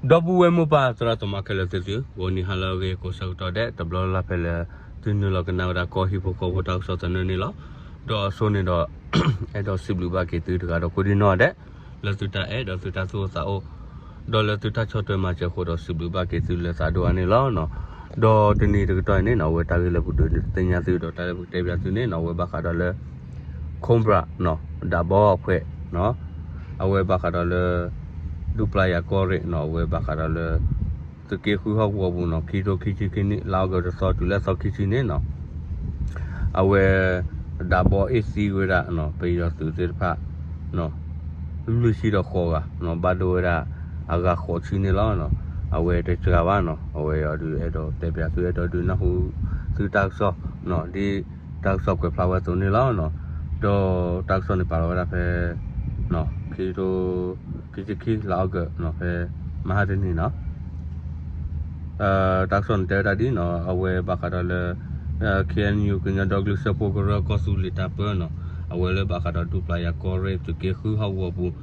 ဒီပုၢ်ဝဲၢ်မိၢ်ပၢ်သရၣ်သမါခဲလၢာ်သ့ၣ်သု, ဂီၤနံၤဟါလၢအဂ့ၤကိးဆၢကတီၢ်ဒဲး တဘျီလၢ်လၢ်ဖဲလၢ သုနုာ်လီၤကနၣ်ဝဲဒၣ်ကီၢ်ဟံၣ်ဖိဃီဖိတၢ်ကစီၣ်သနၢၣ်န့ၣ်လီၤ. ဒီးအဆိန့ၣ်ဒီး အဲၣ်ဒိးစံးဘျုးဘၣ်က့ၤသုတဂၤဒီးကိးဒံနီၢ်ဒဲး လၢသုတၢ်အဲၣ်ဒီးသုတၢ်သူၣ်အိၣ်သးအိၣ် ဒီးလၢသုတၢ်ဆီၣ်ထွဲမၤစၢၤအဃိဒီးစံးဘျုးဘၣ်က့ၤသုလၢသးဒိၣ်အါန့ၣ်လီၤ. ဒီးတနံၤတကတီၢ်အံၤန့ၣ်နီၤ အဝဲတၢ်ဂ့ၢ်လၢပကဒုးသ့ၣ်ညါသုဒီးတၢ်လၢပကတဲပၠးသုန့ၣ်နီၤ အဝဲဘၣ်ဃးဒီးလၢ Cobra နီၤ ဒးဘီအဖှဲးနီၤ အဝဲဘၣ်ဃးဒီးလၢ ဒူပျၢ်ယၤကီၢ်ရ့ၣ်နီၤ အဝဲဘၣ်ဃးဒီးလၢ သုးက့ဃုဟီၣ်ကဝီၤပူၤနီၤ ခံကထိခံဆံခံနံၣ် လါအီကူးတသီတုၤလၢအသီခံဆံန့ၣ်နီၤ အဝဲ ဒးဘီအ့ၣ်သံဝဲဒၣ်နီၤ ပယီၤသုးသ့ၣ်တဖၣ် လွံၢ်ဆံဒီးဃိးဂၤနီၤ ဘၣ်ဒိဝဲဒၣ် အဂၤဃိးဆံန့ၣ်လီၤ. အဝဲတစှၤဘၣ်နီၤ အဝဲအံၤဒုးအဲၣ်ဒိးတဲပၠးသု အဲၣ်ဒိးဒုးနၢ်ဟူ သုတၢ်ကစီၣ်နီၤ ဒ်တၢ်ကစီၣ်ကွဲးဖျါဝဲအသိးန့ၣ်လီၤ. ဒီးတၢ်ကစီၣ်န့ၣ်ပာ်လီၤဝဲဒၣ်ဖဲ ခံကထိ ခံဆံခံ လါအီကူးနီၤ ဖဲ မဟါတနံၤနီၤ တၢ်ကစီၣ်န့ၣ်တဲဝဲဒၣ်ဒ်နီၤ အဝဲဘၣ်ဃးဒီးလၢ ခ့ၣ်အဲၣ်ယူၣ် ကညီဒီကလုာ်စၢဖှိၣ်ကရၢကီၢ်သူလ့ၤတၢ်ပၢနီၤ အဝဲလၢဘၣ်ဃးဒီးဒူပျၢ်ယၤကီၢ်ရ့ၣ် သုးက့ဃုဟီၣ်ကဝီၤပူၤ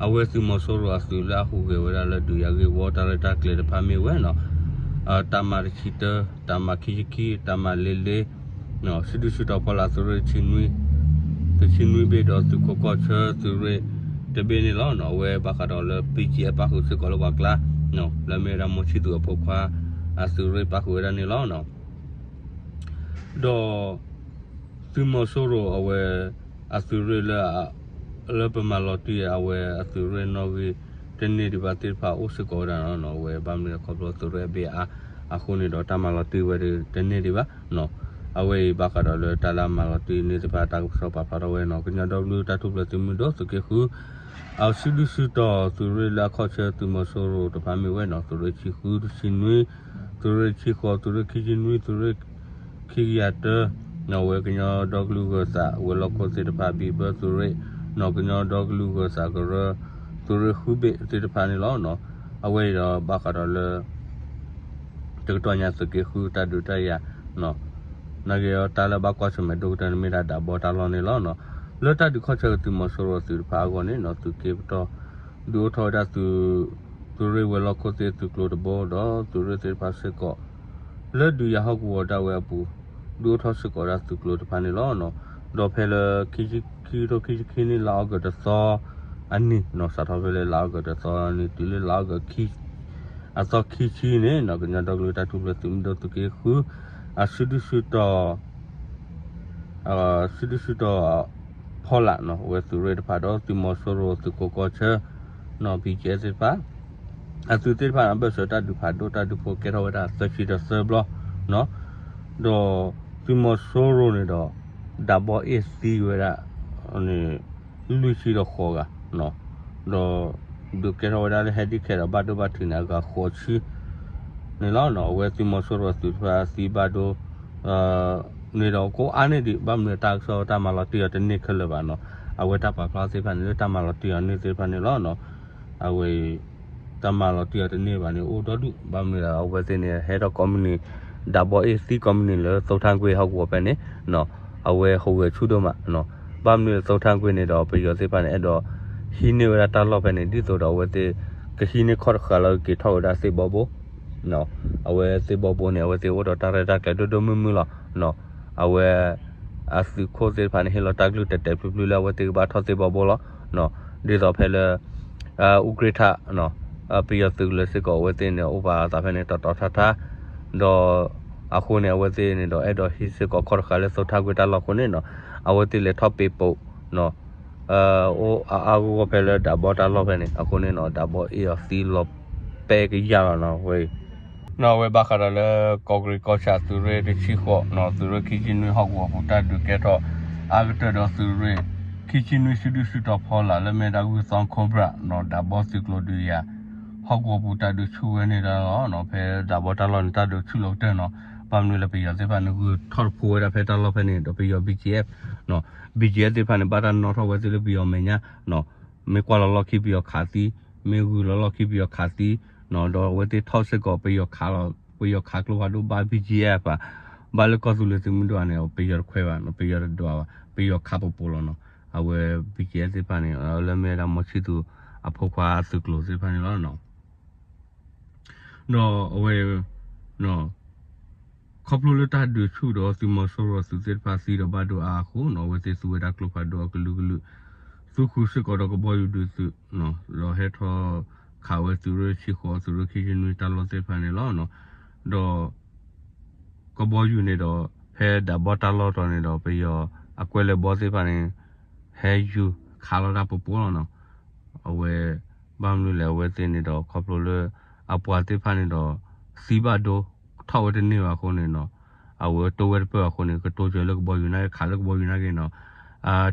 အဝဲသုးမီၤစိရိၤအသုးလၢအဟူးဂဲၤဝဲဒၣ်လၢဒုးယၤဂ့ၢ်ဝီတၢ်ရဲၣ်တၢ်ကျဲၤတဖၣ်မ့ၢ်ဝဲနီၤ တၢ်မၤတဆံတၢ တၢ်မၤခံဆံခံ တၢ်မၤလ့လ့ စုဒုၣ်စုတီၤဖီလာ်သုးရ့ၣ် တဆံနွံဘ့ၣ်ဒီးသုးခိးကီၢ်ဆၢသုးရ့ၣ်တဘ့ၣ်န့ၣ်လီၤ. အဝဲဘၣ်ဃးဒီးလၢ ပံကဲ ပၣ်ဃုာ်စ့ၢ်ကီးလၢပှၤကျါ လၢမ့ၢ်ဝဲဒၣ်မိၢ်ဆံသူးအဖိခွါ အသုးရ့ၣ်ပၣ်ဃုာ်ဝဲဒၣ်န့ၣ်လီၤ. ဒီး သုးမီၤစိရိၤအဝဲ အသုးရ့ၣ်လၢ လၢပမၤလီၤတံၢ်အဝဲအသုးရ့ၣ်နီၣ်ဂံၢ်တန့ၢ်ဒံးဘၣ်သ့ၣ်တဖၣ်အိၣ်စ့ၢ်ကီးဝဲဒၣ်နီၤ အဝဲဘၣ်မနုၤလဲၣ်ခီဖျိသုးရ့ၣ်အဘ့ၣ်အါ အဃိန့ၣ်ဒီးတၢ်မၤလီၤတံၢ်ဝဲဒၣ်တန့ၢ်ဒံးဘၣ်နီၤ အဝဲအံၤဘၣ်ဃးဒီးလၢတၢ်လၢအမၤလီၤတံၢ်န့ၢ်သ့ၣ်တဖၣ်တၢ်ကစီၣ်ပာ်ဖျါထီၣ်ဝဲနီၤ ကညီဒီကလုာ်တၢ်ထူၣ်ဖျဲးသုးမုၢ်ဒိၣ်သုးက့ဃု အစုဒုၣ်စုတီၤသုးရ့ၣ်လၢအခီၣ်ဆၢသုးမီၤစိရိၤတဖၣ်မ့ၢ်ဝဲနီၤ သုးရ့ၣ်ဆံဃု တဆံနွံ သုးရ့ၣ်ဆံဃိး သုးရ့ၣ်ခံဆံနွံ သုးရ့ၣ်ခံကယၤတၢ နီၤ အဝဲကညီဒီကလုာ်ဂၢၤသး ဝဲၤလီၢ်ခိၣ်သ့ၣ်တဖၣ် ဘံၣ်ဘၢသုးရ့ၣ် နီၤ ကညီဒီကလုာ်ဂၢၤသးကရၢ သုးရ့ၣ်ဃုဘ့ၣ်သ့ၣ်တဖၣ်န့ၣ်လီၤ. အဝဲအံၤဒီးဘၣ်ဃးဒီးလၢ တကတီၢ်ညါသုးက့ဃုတၢ်ဒုးတၢ်ယၤ နာ်က့ၤအီၤတၢ်လၢဘၣ်ကွၢ်ဆၢၣ်မဲာ်ဒိၣ်ကတၢၢ်န့ၣ်မ့ၢ်ဒၣ်ဒးဘီတၢ်လီၢ်န့ၣ်လီၤ. လၢတၢ်ဒုးခီၣ်ဆၢသုးမီၤစိရိၤသုးတဖၣ်အဂီၢ်န့ၣ်နီၤ သုးက့ပတီၢ် ဒုးအိၣ်ထီၣ်ဝဲဒၣ်သုး သုးရ့ၣ်ဝဲၤလီၢ်ခိၣ်သ့ၣ်သုးကျိၤတဘိ ဒီးသုးရ့ၣ်သ့ၣ်တဖၣ်စ့ၢ်ကီး လၢဒုးယၤဟီၣ်ကဝီၤဒၣ်ဝဲအပူၤ ဒုးအိၣ်ထီၣ်စ့ၢ်ကီးဝဲဒၣ်သုးကျိၤတဖၣ်န့ၣ်လီၤ. ဒီးဖဲလၢ ခံကထိခံဆံခံနံၣ် လါအီကူးတသီအနံၤနီၤ စးထီၣ်ဖဲလၢလါအီကူးတသီအနံၤ တုၤလၢလါအီကူး အသီခံဆံန့ၣ်နီၤ ကညီဒီကလုာ်တၢ်ထူၣ်ဖျဲးသုးမုၢ်ဒိၣ်သုးက့ဃု အစုဒုၣ်စုတီၤ စုဒုၣ်စုတီၤ ဖီလာ်နီၤ အဝဲသုးရ့ၣ်တဖၣ်ဒီးသုးမီၤစိရိၤသုးခိးကီၢ်ဆၢ နီၤ ဘံၣ်ကဲသ့ၣ်တဖၣ် အသုးသ့ၣ်တဖၣ်န့ၣ် အဘၢၣ်စၢၤတၢ်ဒုးဖးဒိၣ်တၢ်ဒုးဖိကဲထီၣ်ဝဲဒၣ်သၢဆံဒီးသၢဘျီနီၤ ဒီးသုးမီၤစိရိၤန့ၣ်ဒီး ဒးဘီအ့ၣ်သံဝဲဒၣ် လွံၢ်ဆံဒီးဃိးဂၤ ဒီး ဒုးကဲထီၣ်ဝဲဒၣ်လၢဟဲဒံၣ်ခဲဒီးဘၣ်ဒိဘၣ်ထံးန့ၣ် အဂၤဃိးဆံ န့ၣ်လီၤ. အဝဲသုးမီၤစိရိၤသုးတဖၣ်သံဘၣ်ဒိ န့ၣ်ဒီးကိးအါန့ၢ်ဒံး ဘၣ်မနုၤတၢ်ကစီၣ်တၢ်မၤလီၤတံၢ်အီၤတန့ၢ်ခဲလၢာ်ဘၣ်နီၤ အဝဲတၢ်ပာ်ဖျါသ့ၣ်တဖၣ်န့ၣ် လၢတၢ်မၤလီၤတံၢ်အီၤန့ၢ်သ့ၣ်တဖၣ်န့ၣ်လီၤ. အဝဲ တၢ်မၤလီၤတံၢ်အီၤတန့ၢ်ဘၣ်န့ၣ် အိၣ်ဒီဒူၣ် ဘၣ်မနုၤဒီး အဝဲသ့ၣ်န့ၣ် ဟဲထီၣ်ကိးမုၢ်နံၤ ဒးဘီအ့ၣ်သံကိးမုၢ်နံၤလၢသိၣ်ထၣ်ကွ့ၢ်ဟီၣ်ကဝီၤဖဲန့ၣ် အဝဲဟူးဂဲၤဆူၣ်ဒိၣ်မး ဘၣ်မနုၤသိၣ်ထၣ်ကွ့ၢ်န့ၣ်ဒီး ပယီၤသ့ၣ်တဖၣ်န့ၣ် အဲၣ်ဒိးဟံးန့ၢ်ဝဲဒၣ်တၢ်လီၢ်ဖဲန့ၣ် ဒ်သိးဒီးအဝဲသ့ၣ် ကဟံးန့ၢ်ခီၣ်တဃာ်လၢကက့ၤထီၣ်ဝဲဒၣ်သ့ၣ်ဘီဘိ အဝဲသ့ၣ်ဘီဘိန့ၣ် အဝဲသ့ၣ်အိၣ်ဒီးတၢ်ရဲၣ်တၢ်ကျဲၤဒိၣ်ဒိၣ်မုၢ်မုၢ်လီၤ. အဝဲ အသုးခိၣ်သ့ၣ်တဖၣ်န့ၣ် ဟ့ၣ်လီၤတၢ်ကလုၢ်တဲာ်တဲာ်ဖျုးဖျုးလၢအဝဲသ့ၣ်ကဘၣ်ထီၣ်သ့ၣ်ဘီဘိလီၤ. ဒ်သိးဖဲလၢ အူကြ့ၣ်ထၣ် ပယီၤသုးကလၢၤစ့ၢ်ကီး အဝဲသ့ၣ်န့ၣ် အိၣ်ပာ်အသးဖဲန့ၣ် တီတီထါထါ ဒီး အဃိန့ၣ် အဝဲသ့ၣ်န့ၣ်ဒီး အဲၣ်ဒိးဟံးစ့ၢ်ကီးခီၣ်တဃာ်လၢသိၣ်ထၣ်ကွ့ၢ်တၢ်လီၢ်အဃိန့ၣ်နီၤ အဝဲသ့ၣ်လဲၤထီၣ်ပ့းပိာ် အိၣ်အါအါဂီၢ်ဂီၢ်ဖဲလၢဒးဘီတၢ်လီၢ်ဖဲန့ၣ် အဃိန့ၣ်နီၤ ဒးဘီအ့ၣ်အီၤသံလီၤပဲကယၢ်လီၤနီၤ ဝဲ နီၤ အဝဲဘၣ်ဃးဒီးလၢ ကီးကြံးကီၢ်ဆၣ်သုးရ့ၣ်တဆံဃိးနီၤ သုးရ့ၣ်ခံဆံနွံဟီၣ်ကဝီၤပူၤတၢ်ဒုးကဲထီၣ် အါကတၢၢ်ဒီးသုးရ့ၣ် ခံဆံနွံစုဒုၣ်စုတီၤဖီလာ်လၢမ့ၢ်ဒၣ်ဂုၢ်သီ Cobra နီၤ ဒးဘီသုးကျိၤဒုးယၤ ဟီၣ်ကဝီၤပူၤတၢ်ဒုးဆူၣ်ဝဲန့ၣ်လီၤနီၤ ဖဲဒးဘီတၢ်လီၢ်န့ၣ် တၢ်ဒုးဆူၣ်လီၤကတၢၢ်နီၤ ဘၣ်မနုၤလၢပယီၤသ့ၣ်တဖၣ်န့ၣ် ဂုာ်ထီၣ်တဖိဝဲဒၣ်ဖဲတၢ်လီၢ်ဖဲန့ၣ် ဒီးပယီၤ ဘံၣ်ကဲ နီၤ ဘံၣ်ကဲသ့ၣ်တဖၣ်န့ၣ် ဘၣ်တၢ်နီၣ်ထီၣ်ဝဲသ့ၣ်လၢပယီၤမဲာ်ညါနီၤ မ့ၢ်ကွၢ်လီၤလီၢ်ခံပယီၤခးသံ မ့ၢ်ဂုာ်လီၤလီၢ်ခံပယီၤခးသံ နီၤ ဒီးအဝဲသ့ၣ်ထီၣ်စ့ၢ်ကီးပယီၤခးလီၤ ပယီၤခးကျိဖးဒိၣ်ဘၣ် ဘံၣ်ကဲ ပှၤ ဘၣ်လၢကီၢ်သူလ့ၤသုးမုၢ်ဒိၣ်န့ၣ် ပယီၤတခွဲးဘၣ်နီၤ ပယီၤတဒွးဘၣ် ပယီၤခးပပိာ်လီၤနီၤ အဝဲ ဘံၣ်ကဲသ့ၣ်တဖၣ်န့ၣ် လၢမ့ၢ်ဝဲဒၣ်မိၢ်ဆံသူးအဖိခွါအသုးကျိၤသ့ၣ်တဖၣ်န့ၣ်လီၤနီၤ ဒီးအဝဲ ခီဖျိလၢတၢ်ဒုးဆူၣ်ဒီးသုးမီၤစိရိၤသုးသ့ၣ်တဖၣ်သံဒီးဘၣ်ဒိအါအဃိနီၤ အဝဲသ့ၣ်သူဝဲဒၣ်ကျိဖးဒိၣ်အကလုာ်ကလုာ် သူဃုာ်စ့ၢ်ကီးဒီးကဘီယူၤဒုးသုး ဒီးဟဲထီၣ်ခးဝဲသုးရ့ၣ်ဆံဃိး သုးရ့ၣ်ခံဆံနွံတၢ်လီၢ်သ့ၣ်တဖၣ်န့ၣ်လီၤ. ဒီး ကဘီယူၤန့ၣ်ဒီး ဖဲဒၣ်ဘီတၢ်လီၢ်တီၤန့ၣ်ဒီး ပယီၤအကွဲးလၢာ်ဘီသ့ၣ်တဖၣ်န့ၣ် ဟဲယူၤခးလီၤတၢ်ပပိလီၤနီၤ. အဝဲ ဘၣ်မနုၤလဲၣ် အဝဲသ့ၣ်န့ၣ်ဒီး ခီဖျိလၢ အပှၤသ့ၣ်တဖၣ်န့ၣ်ဒီး သံဘၣ်ဒိ ထီၣ်ဝဲတန့ၢ်ဘၣ်အဃိန့ၣ်နီၤ အဝဲတိဝဲတပၢၢ်အဃိန့ၣ် ကတိၤစၢၤလၢကဘီယူၤနာ်က့ ခးလၢကဘီယူၤနာ်က့နီၤ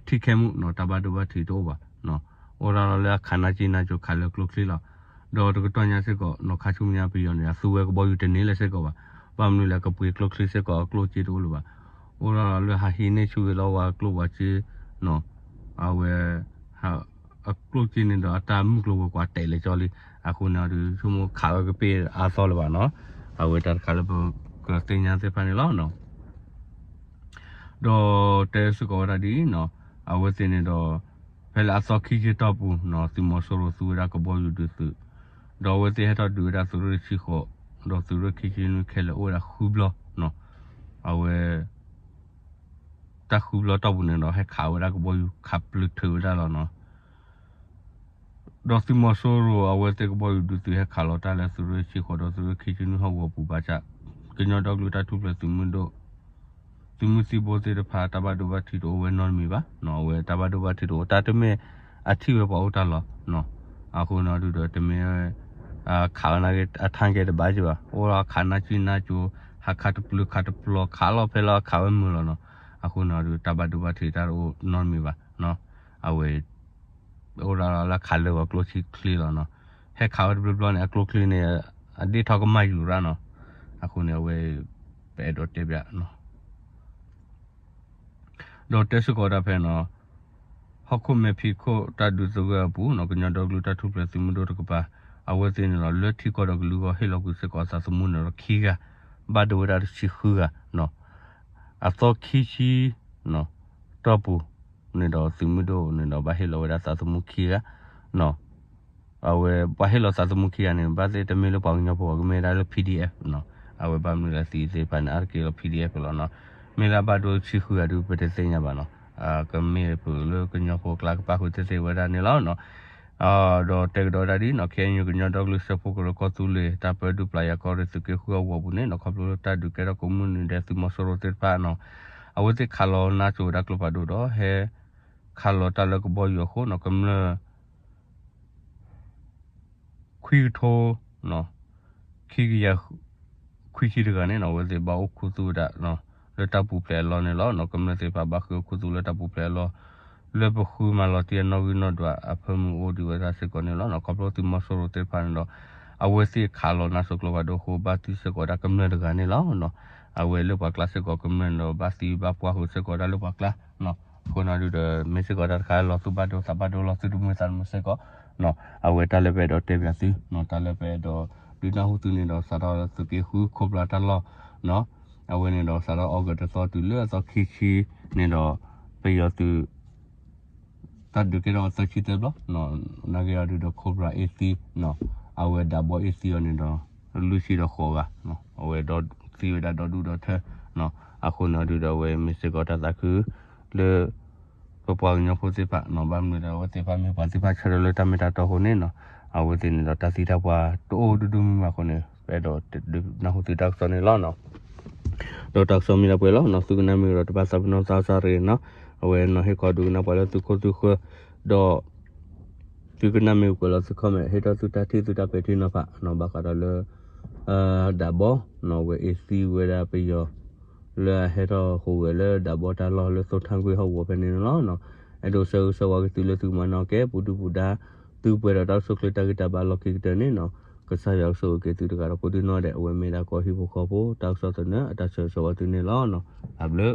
ထံခဲမုၢ်နီၤ တၢ်ဘၣ်ဒိဘၣ်ထံးတအိၣ်ဘၣ်. အိၣ်ဒၣ်လီၤလၢအခးနၢ်ကံနၢ်ကၠိ ခးလၢကျိချံလီၤ. ဒီးတကတီၢ်ညါစ့ၢ်ကီးနီၤ ခါဆူမဲာ်ညါပယီၤန့ၣ် အသူဝဲကဘီယူၤတန့ၢ်လၢၤစ့ၢ်ကီးဘၣ်. ဘၣ်မနုၤလဲၣ် ကပှ့ၤကျိချံစ့ၢ်ကီးအကျိၣ်စ့တအိၣ်လၢၤဘၣ်. အိၣ်ဒၣ်လီၤလၢဟးဟံးန့ၢ်ဆူၣ်ဂ့ၤလီၤဝဲကျိၣ်ဝဲစ့နီၤ အဝဲ အကျိၣ်စ့န့ၣ်ဒီးအတၢ်မုၢ်ကျိၤဝဲၤကွာ်တဲာ်လဲာ်ကၠီလံ. အဃိန့ၣ်ဒီး ဆိကမိၣ်ခးဝဲကပ့ၢ်အါသီလၢၤဘၣ်နီၤ. အဝဲတၢ်တခါလၢပကသ့ၣ်ညါသ့ၣ်တဖၣ်န့ၣ်လီၤ. ဒီးတဲစ့ၢ်ကီးဝဲဒၣ်ဒ်အံၤနီၤ အဝဲသ့ၣ်န့ၣ်ဒီး ဖဲလၢအသီခံဆံတီၢ်ပူၤနီၤ သုးမီၤစိရိၤသူဝဲဒၣ်ကဘီယူၤဒုးသုး ဒီးအဝဲသ့ၣ်ဟဲထီၣ်ဒုးဝဲဒၣ်သုးရ့ၣ်ဆံဃိး ဒီးသုးရ့ၣ်ခံဆံနွံခဲလၢာ်အိၣ်ဝဲဒၣ်ဃုဘျီနီၤ. အဝဲ တၢ်ဃုဘျီတီၢ်ပူၤန့ၣ်ဒီး ဟဲခးဝဲဒၣ်ကဘီယူၤခးပျုၤထုးဝဲဒၣ်လီၤနီၤ. ဒီးသုးမီၤစိရိၤအဝဲသ့ၣ်ကဘီယူၤဒုးသုး ဟဲခးလီၤတၢ်လၢသုးရ့ၣ်ဆံဃိးဒီးသုးရ့ၣ်ခံဆံနွံဟီၣ်ကဝီၤပူၤဘၣ်ဆၣ် ကညီဒီကလုာ်တၢ်ထူၣ်ဖျဲးသုးမုၢ်ဒိၣ် သုးမုၢ်သံၣ်ဘိသ့ၣ်တဖၣ် တၢ်ဘၣ်ဒိဘၣ်ထံးတအိၣ်ဝဲနီတမံၤဘၣ်. အဝဲတၢ်ဘၣ်ဒိဘၣ်ထံးတအိၣ် တၢ်တမ့ၢ်အထံၣ်ဝဲပှၤအိၣ်တၢ်လီၤနီၤ. အဃိန့ၣ်ဒုးဒီးတမ့ၢ် ခးဝဲနာ်က့ အထၢကဲတဘၣ်က့ၤဘၣ် အိၣ်ဒီးခးနၢ်ကံနၢ်ကၠိ ဟးခးတပျုၤခးတပျီၤ ခးလီၤဖဲလၢအခးဝဲမုာ်လီၤနီၤ. အဃိန့ၣ်ဒုး တၢ်ဘၣ်ဒိဘၣ်ထံးတၢ်တအိၣ်နီတမံၤဘၣ်. အဝဲ အိၣ်ဒၣ်လၢခးလၢာ်ဝဲကျိချံလီၤနီၤ. ဟဲခးဝဲတဘျီဘျီန့ၣ် အကျိချံန့ၣ် အဒ့ၣ်ထီၣ်ကမၢ်ယူၤရၣ်နီၤ. အဃိန့ၣ် အဝဲ ပအဲၣ်ဒိးတဲဘၣ် ဒီးတဲစ့ၢ်ကီးဒၣ်ဖဲနီၤ ဟီၣ်ခိၣ်မဲာ်ဖံးခိၣ်တၢ်ဒုးသဂၢၢ်အပူၤနီၤ ကညီဒီကလုာ်တၢ်ထူၣ်ဖျဲးသုးမုၢ်ဒိၣ်တကပၤ အဝဲသ့ၣ်န့ၣ်ဒီး လၢထံကီၢ်ဒီးကလုာ်အဂီၢ် ဟ့ၣ်လီၤကွံာ်စ့ၢ်ကီးအသးသမူန့ၣ်ဒီးခံဂၤ ဘၣ်ဒိဝဲဒၣ်တဆံဃုဂၤနီၤ. အသီခံဆံ တီၢ်ပူၤန့ၣ်ဒီး သုးမုၢ်ဒိၣ်န့ၣ်ဒီး ဘၣ်ဟ့ၣ်လီၤဝဲဒၣ်သးသမူခံဂၤနီၤ. အဝဲပှၤဟ့ၣ်လီၤသးသမူခံဂၤန့ၣ် ဘၣ်သ့ၣ်တမ့ၢ်လၢပှၤကညီဖိဘၣ် ကမ့ၢ်ဝဲဒၣ်လၢ P D F နီၤ. အဝဲဘၣ်မနုၤလၢသံသ့ၣ်တဖၣ်န့ၣ် အါတက့ၢ်လီၤ P D F လီၤနီၤ. မ့ၢ်လၢအဘၣ်ဒိဆံဃုဂၤဒုး ပတသ့ၣ်ညါဘၣ်နီၤ. ကမ့ၢ်ပှၤလၢကညီဖိကျါကပၣ်ဃုာ်သ့ၣ်သ့ၣ်ဝဲဒၣ်န့ၣ်လီၤနီၤ. ဒီးတဲကဒီးဒၣ်ဒ်နီၤ ခဲအံၤ ကညီဒီကလုာ်စၢဖှိၣ်ကရၢကီၢ်သူလ့ၤ တၢ်ပၢဒုးပျၢ်ယၤကီၢ်ရ့ၣ်သုးက့ဃုအဂီၢ်ပူၤန့ၣ်နီၤ ခီဖျိလၢတၢ်ဒုးကဲထီၣ်ကိးမုၢ်နံၤဒဲးသုးမီၤစိရိၤသ့ၣ်တဖၣ်နီၤ အဝဲသ့ၣ်ခးလီၤနါစိၤဝဲဒၣ်ကျိဖးဒိၣ်ဒီး ဟဲခးလီၤတၢ်လၢကဘီယူၤအဃိနီၤ ကမျၢၢ် ခွံကထိ ခံကယၤ ခွံဆံတဂၤန့ၣ်နီၤ အဝဲသ့ၣ်ဘၣ်အိၣ်ခူသူၣ်ဝဲဒၣ် လၢတၢ်ပူၤဖျဲးအလီၢ်န့ၣ်လီၤ. ကမျၢၢ်သ့ၣ်တဖၣ်ဘၣ်ဃုအခိၣ်သူၣ်လၢတၢ်ပူၤဖျဲးအလီၢ် လၢပဃုမၤလီၤတံၢ်အနီၣ်ဂံၢ်နီၣ်ဒွးအဖၢမုၢ်အိၣ်ဒံးဝဲဒၣ်စ့ၢ်ကီးန့ၣ်လီၤ. ခီဖျိသုးမီၤစိရိၤသ့ၣ်တဖၣ်န့ၣ်ဒီး အဝဲသ့ၣ်ခးလီၤနါစိၤကျိဖးဒိၣ်အဃိ ဘၣ်သံစ့ၢ်ကီးဝဲဒၣ်ကမျၢၢ်တဂၤန့ၣ်လီၤ. အဝဲလၢပှၤကျါစ့ၢ်ကီးကမျၢၢ်န့ၣ်ဒီး ဘၣ်သံဘၣ်ပှၢ်ဃုာ်စ့ၢ်ကီးဝဲဒၣ်လၢပှၤကျါ အဃိန့ၣ်ဒုးဒီး မ့ၢ်စ့ၢ်ကီးတၢ်တခါလီၤသူၣ်ဘၣ်ဒိသးဘၣ်ဒိလီၤသုတမုာ်သးတမုာ်စ့ၢ်ကီး အဝဲတၢ်လၢပအဲၣ်ဒိးတဲဘၣ်သု တၢ်လၢပအဲၣ်ဒိးဒုးနၢ်ဟူသုန့ၣ်ဒီး စးထီၣ်သုးက့ဃု Cobra တၢ်လီၢ် အဝဲန့ၣ်ဒီး စးထီၣ် August တသီတုၤလၢအသီခံဆံန့ၣ်ဒီး ပယီၤသုး တၢ်ဒုးကဲထီၣ်အသၢဆံသၢဘျီ နာ်က့အီၤဒုးဒီး Cobra အ့ၣ်သံ အဝဲဒၣ်ဘီအ့ၣ်သံအီၤန့ၣ်ဒီး လွံၢ်ဆံဒီးဃိးဂၤ အဝဲဒီးသံဝဲဒၣ်ဒီဒူၣ်ဒီထၢ အဃိန့ၣ်ဒုးဒီး အဝဲမ့ၢ်စ့ၢ်ကီးတၢ်သးခုလၢ ပပှၤကညီဖိသ့ၣ်တဖၣ်နီၤ ဘၣ်မနုၤဒီး အဝဲသ့ၣ်တဖၣ်မ့ၢ်ပှၤသ့ၣ်တဖၣ်ဆၢထၢၣ်လၢတၢ်မ့ၢ်တၢ်တီအဃိန့ၣ်နီၤ အဝဲသ့ၣ်န့ၣ်ဒီးတၢ်သံတၢ်ပှၢ်တအိၣ်ဒူဒူမုၢ်မးအဃိန့ၣ် ပအဲၣ်ဒိးဒုးနၢ်ဟူသုတၢ်ကစီၣ်န့ၣ်လီၤနီၤ. ဒီးတၢ်ကစီၣ်မ့ၢ်ဒၣ်ပှဲၤလီၤနီၤ သုကနၣ်မ့ၢ်ဒီးတဘၣ်သးပ့ၤနီၣ်သးစၢ်တဂ့ၤနီၤ အဝဲနီၤဟ့ၣ်ခီဒုးကနၣ်ပှၤလၢသုခိၣ်သုဃၢၤ ဒီး သုကနၣ်မ့ၢ်ပှဲၤလီၤသု comment ဟ့ၣ်ထီၣ်သုတၢ်ထံၣ်သုတၢ်ပဲာ်ထံနီၤဖးနီၤ ဘၣ်ဃးဒီးလၢ ဒၣ်ဘီနီၤ အဝဲအ့ၣ်သံဝဲဒၣ်ပယီၤ လၢအဟဲထီၣ်ဟူးဂဲၤလၢဒၣ်ဘီတၢ်လီၢ်လၢသိၣ်ထၣ်ကွ့ၢ်ဟီၣ်ကဝီၤဖဲန့ၣ်န့ၣ်လီၤ. အဲၣ်ဒိးဆၢဂ့ၤဆၢဝါက့ၤသုလၢသုကမၤနၢၤက့ၤ ပူၤဒုၣ်ပူၤဒါ သုကပှဲၤဒီးတၢ်အိၣ်ဆူၣ်အိၣ်ချ့တၢ်ဂံၢ်တၢ်ဘါလီၢ်ခံကတၢၢ်န့ၣ်နီၤ ကစၢ်ယွၤကဆိၣ်ဂ့ၤက့ၤသုတဂၤဒီးကိးဒံနီၢ်ဒဲး အဝဲမ့ၢ်ဒၣ်ကီၢ်ဟံၣ်ဖိဃီဖိ တၢ်ကစီၣ်သနၢၣ် အတၢ်ဆၢဂ့ၤဆၢဝါသုန့ၣ်လီၤ. တၢ်ဘျုး